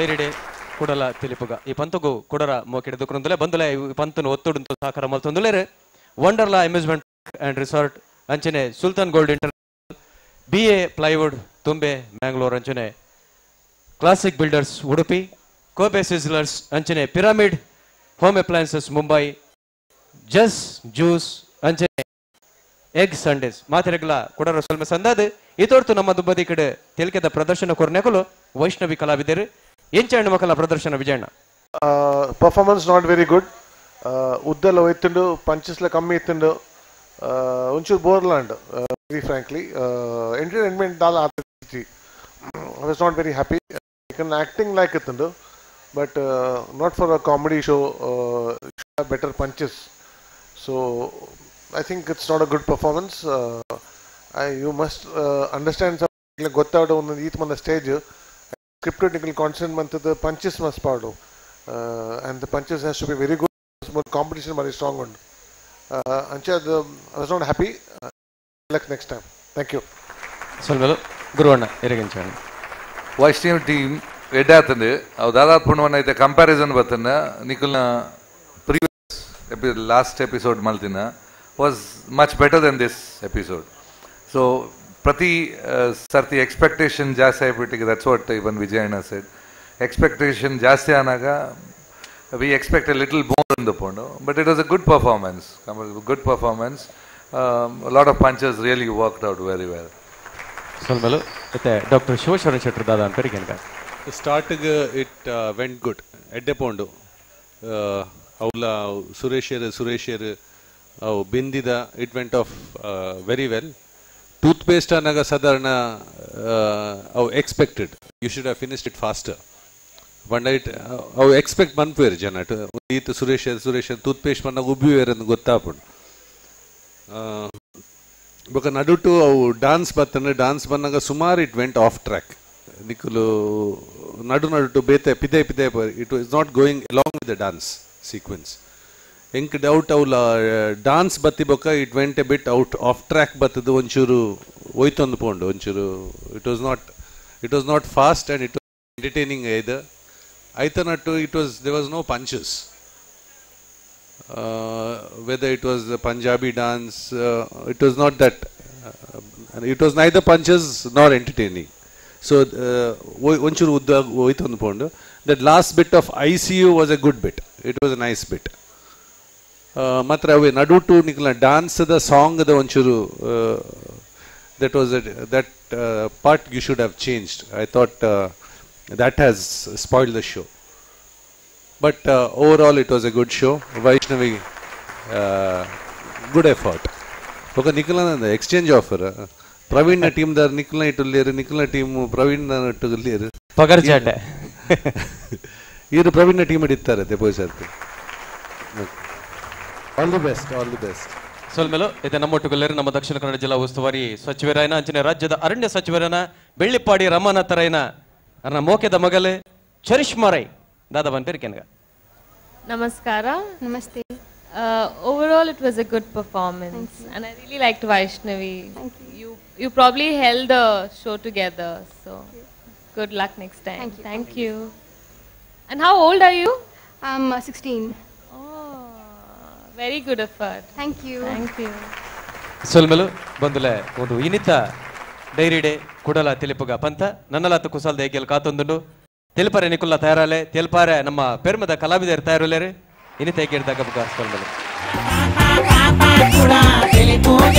Dairy day ಕುಡಲ ತಿಳಿಪುಗ ಈ ಪಂತಗು ಕುಡರ ಮೋಕಿಡ ದುಕುಂದುಲೆ ಬಂದುಲೆ ಈ ಪಂತನು ಒತ್ತುಡುಂತು ಸಹಕಾರ ಮಲ್ತೊಂದುಲೇರು ವಂಡರ್ಲಾ amusement and resort ಅಂಚನೆ Sultan gold inter BA plywood Thumbe Mangalore ಅಂಚನೆ classic builders Udupi Kobe sizzlers ಅಂಚನೆ pyramid home appliances Mumbai ಜಸ್ ಜ್ಯೂಸ್ ಅಂಚನೆ ಎಗ್ ಸಂಡೇಸ್ ಮಾತಿರಗಲ ಕುಡರ ಸೊಲ್ಮೆ ಸಂದಾದ ಇದೊರ್ತು ನಮ್ಮ ದುಬ್ಬದಿ ಕಡೆ ತೆಲಿಕೆದ ಪ್ರದರ್ಶನ ಕೊರ್ನೆಕಲು ವೈಷ್ಣವಿ ಕಲಾವಿದರು ಎಂಚಣ್ಣ ಮಕ್ಕಳ ಪ್ರದರ್ಶನ Vijayanna. Performance not very good. ಉದ್ದಲ ಒಯ್ತುಂಡು ಪಂಚಸ್ಲ ಕಮ್ಮಿ ಇತ್ತುಂಡು ಒಂಚೂರು ಬೋರ್ಲಾಂಡ್ very frankly entertainment ದಾಲ ಆತಿ. I was not very happy. Acting like ಇತ್ತುಂಡು but not for a comedy show, better punches. So I think it's not a good performance. You must understand some ಗೊತ್ತಾಡು ಒಂದೊಂದು ಈತ್ ಮಂದ stage script ನಿಕಲ್ constant ಮಂತದ punches must ಪಾಡು and the punches has to be very good. Competition very strong ಉಂಡು ಅಂಚೆ ಅದು I was not happy. Luck next time. Thank you. ಸ್ವಲ್ಪ ಗುರುವಣ್ಣ ಎರಗಂಚಣ್ಣ. Vaishnav team ಎಡ್ಡಾತಂದು ಅವು ದಾದಾತ್ ಪುಣ್ವನ್ನ ಐತೆ ಕಂಪ್ಯಾರಿಸನ್ ಬತ್ತನ್ನ ನಿಕಲ್ನ previous last episode ಮಲ್ತಿನ was much better than this episode. So ಪ್ರತಿ ಸರ್ತಿ expectation ಜಾಸ್ತಿ ಆಗಿಬಿಟ್ಟಿಗೆ that's what even Vijayanna said. Expectation ಜಾಸ್ತಿ ಆನಾಗ we expect a little more in the ಪೋಂಡು but it was a good performance. Good performance. Lot of punches really worked out very well. ಸೊಲ್ಮೆಲು ಮತ್ತೆ doctor Shivasharan Shettar ದಾದಾ ಅಂತ ಕನಕ. ಸ್ಟಾರ್ಟಿಗೆ it went good ಎಡ್ಡೆ ಪೋಂಡು ಅವಲ ಸುರೇಶರ್ ಸುರೇಶರ್ ಅವು ಬಿಂದಿದ it went off very well. Toothpaste ಅನ್ನಾಗ ಸಾಧಾರಣ ಅವು expected you should have finished it faster. ಪಂಡ it ಅವು ಎಕ್ಸ್ಪೆಕ್ಟ್ ಮನ್ಪುವೇರು ಜನ ಈತ ಸುರೇಶರ್ ಸುರೇಶರ್ ಟೂತ್ಪೇಸ್ಟ್ ಮನ್ನಾಗ ಉಬ್ಬಿವೇರು ಅಂತ ಗೊತ್ತಾಪುಂಡು. ಬೊಕ ನಡುಟು ಅವು ಡಾನ್ಸ್ ಬತ್ತಂದ್ರೆ ಡಾನ್ಸ್ ಬಂದಾಗ ಸುಮಾರು it went off track. ನಿಕ್ಕಲು ನಡು ನಡುಟು ಬೇತೆ ಪಿದೆ ಪಿದೆ it was not going along with the dance sequence. ಎಂಕ್ ಡೌಟ್ ಅವಲ ಡಾನ್ಸ್ ಬತ್ತಿ ಬೊಕ್ಕ it went a bit out off track ಬತ್ತದು ಒಂಚೂರು ಒಯ್ತೊಂದು ಪೋಂಡು ಒಂಚೂರು it was not fast and it was entertaining either. ಐತ nut it was there was no punches. Whether it was the Punjabi dance, it was not that, it was neither punches nor entertaining. So, ಒಂಚೂರು ಉದ್ದ ಹೋಯ್ತು ಪೋಂಡು. That last bit of ICU was a good bit. It was a nice bit. ಮಾತ್ರ ಅವೇ ನಡುಟು ನಿಕಲ dance the song the ಒಂಚೂರು that was that part you should have changed. I thought that has spoiled the show. But overall it was a good show. Vaishnavi, good effort. Okay, Nikolana exchange offer. Praveen na team dar Nikolana itulleru, Nikolana team Praveen na itulleru. Pagar chate. Iru Praveen na team ittare te poi sarti. All the best, all the best. ಸೊಲ್ಮೆಲು ಇದೆ ನಮ್ಮೊಟ್ಟುಗಲ್ಲೇರು ನಮ್ಮ ದಕ್ಷಿಣ ಕನ್ನಡ ಜಿಲ್ಲಾ ಉಸ್ತುವಾರಿ ಸಚಿವರಾಯನ ಅಂಚನೆ ರಾಜ್ಯದ ಅರಣ್ಯ ಸಚಿವರನ ಬೆಳ್ಳಿಪಾಡಿ ರಮಾನಾಥರಾಯನ ನನ್ನ ಮೋಕೆದ ಮಗಲೇ ಚರಿಷ್ಮಾ ರೈ ದಾದಾ ಬಂಪೇರು ಕೆನಗ. ನಮಸ್ಕಾರ. Namaste. Overall it was a good performance and I really liked Vaishnavi. Thank you. You probably held the show together, so good luck next time. Thank you. Thank you. And how old are you? I'm 16. Oh, very good effort. Thank you. Thank you. ಸೊಲ್ಮೆಲು ಬಂದುಲೆ ಒಂದು ಇನಿತ dairy day ಕುಡಲ ತಿಳಿಪುಗ ಪಂಥ ನನ್ನಲಾತ ಕುಸಲ್ದ ಏಕೆಲ್ ಕಾತೊಂದುಂಡು ತೆಲ್ಪಾರೆ ನಿಕುಲ್ಲ ತಯಾರಾಲೆ ತೆಲ್ಪಾರೆ ನಮ್ಮ ಪೆರ್ಮದ ಕಲಾವಿದರು ತಯಾರುಲೇರು ಇನಿತ ಏಕೆಡ್ದಾಗ ಬುಗ ಸೊಲ್ಮೆಲು. ಕುಡ ತಿಳಿಪುಗ.